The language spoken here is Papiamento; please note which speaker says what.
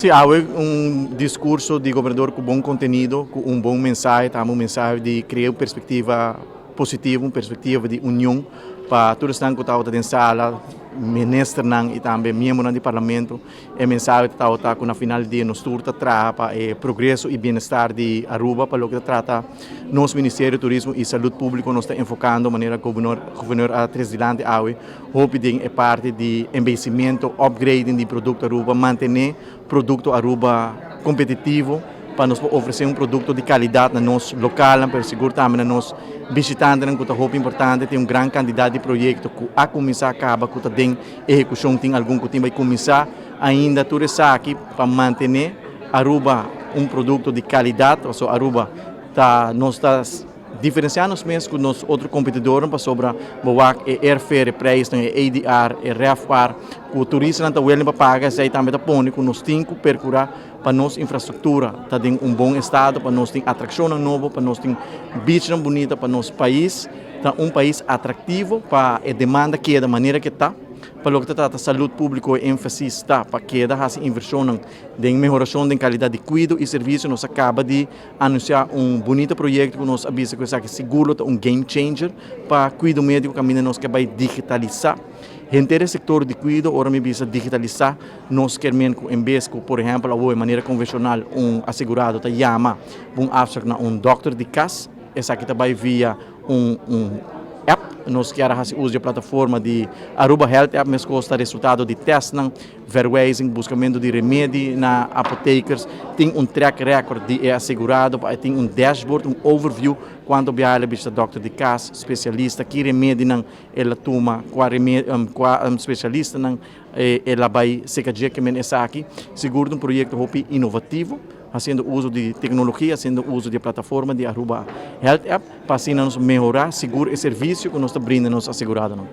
Speaker 1: Si, awe un discurso di gobernador cu bon contenido, cu un bon mensahe, tambe un mensahe di crea un perspectiva positivo, un perspectiva di union pa tur esnan cu tabata den sala, ministernan y tambe miembronan di parlamento. E mensahe tabata cu na final di dia nos tur ta traha pa e progreso y bienestar di Aruba. Pa loke ta trata nos Ministerio di Turismo y Salud Publico, nos ta enfocando, manera gobernador a trece dilanti awe, hopi den e parti di embellecimento, upgrading di producto Aruba, mantene producto Aruba competitivo pa nos ofrece un producto di calidad na nos local, pero sigur tambe na nos bishitantenan, cu ta hopi importante. Tin un gran cantidad di proyecto cu a cuminsa caba, cu ta den ehecucion, tin algun cu tin bay cuminsa ainda. Tur esaki pa mantene Aruba un producto di calidad, so Aruba ta nos ta diferencia nos mes cu nos otro competidor, pasobra bo wak e airfare, prijs, e ADR, e RevPAR, cu turistanan ta willing pa paga. Esey tambe ta pone cu nos tin cu percura pa nos infrastructura ta den un bon estado, pa nos tin atraccion nobo, pa nos tin beach bunita, pa nos pais ta un pais atractivo, pa e demanda keda manera cu ta. Pa loke ta trata salud publico, enfasis ta pa keda haci inversion den mehoracion di calidad di cuido y servicio. Nos a caba di anuncia un bunita proyecto cu nos a bisa cu esaki sigur ta un game changer pa cuido medico, caminda nos kier bay digitalisa henter sector di cuido. Ora mi bisa digitalisa, nos kier en bes cu, por ehempel, di manera convencional un asegurado ta yama un afspraak na un dokter di cas, esaki ta bay via un app. Nos kier haci uso di plataforma di Aruba Health App, mescos ta resultado di testnan, verwijzing, buscamento di remedi na apothekers, tin un track record di e asegurado, tin un dashboard, un overview, cuanto biaha el a bishita dokter di cas, specialista, ki remedinan el a tuma, cua remedi, cua specialistanan el a bay serca dje. Kiermen esaki sigur un proyecto hopi inovativo, haciendo uso di tecnologia, haciendo uso di plataforma di Aruba Health App, pa asina nos mehora sigur e servicio cu nos ta brinda nos aseguradonan.